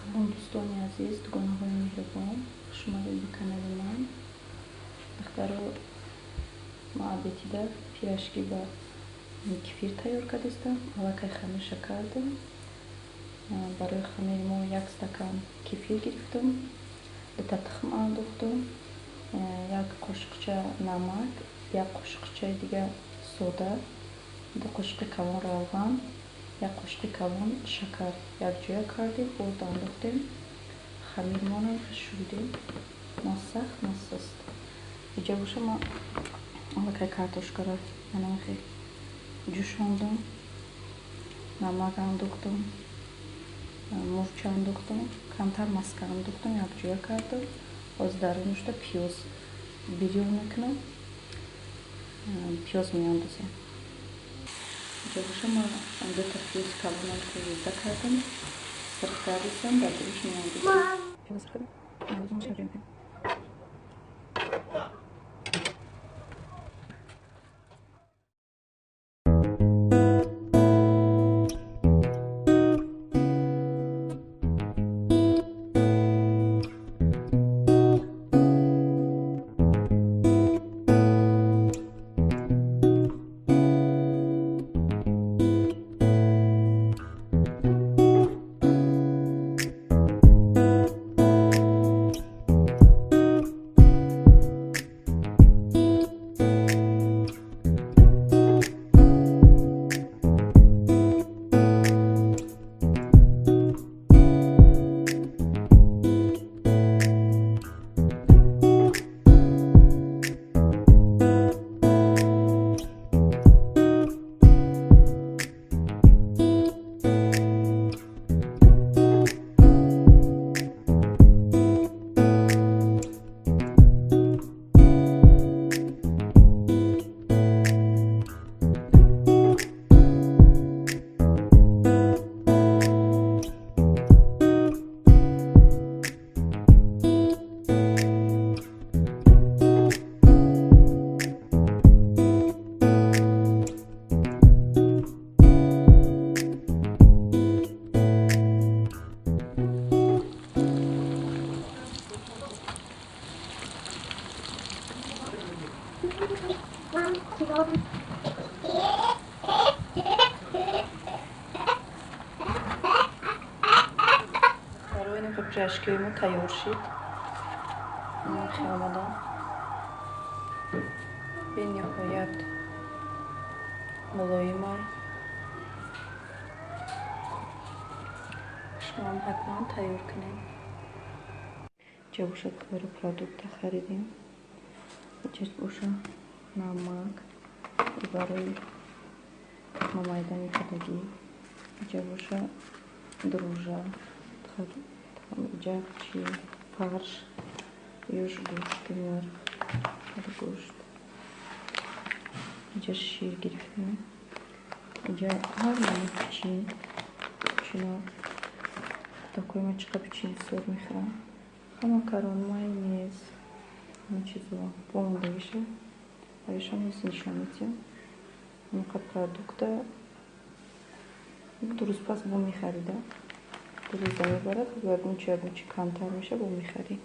Салом дӯстони азиз, дугонаҳои меҳрубон, хуш омадед ба канали ман. Духтаро, ма обедида пирожки ба кефир тайёр кардистам, аллакай хамирша кардам. Барои хамири мо як стакан кефир гирифтам, дута тухм андохтам, як қошиқча намак, як қошиқчаи дига сода, ду қошиқи калон равған, як қошиқи калон шакар якҷоя кардем, орд андохтем. Хамирмонам шӯридем, на сахт, на суст. Иҷа боша ма аллакай картошкаро манахе ҷӯшондам, намак андохтам, мурча андохтам, камтар маска андохтам, якҷоя кардам. Ҳозир дарунашда пиёз бирён мекунам, пиёз меандозем. Иҷа боша ма дута пиёзи калонам реза кардам, сирх кардисам, дар дуриш меандозем. Пирожкиҳои мо тайёр шид. Омода. Бениҳоят мулоимай. Шумоам ҳатман тайёр кунед. Иҷа боша духтаро продукта харидем. Иҷа боша намак барои тухма майда мекардагӣ. Иҷа боша дрожжа, иҷа чи фарш, ёш гӯшти мурғ, гӯшт. Иҷа шир гирифтем. Иҷа ҳар намуд печин, печино такои ма чӣ қадр печин бисёр мехӯрам. Макарон, майонез, ҳама чизо помондагиша. Барои нишон медиҳам. Ҳамақа продукта ду рӯз пас бо мехарида. Ду рӯза мебарад, ягон чи ягон чи камтар меша, бо мехарӣ.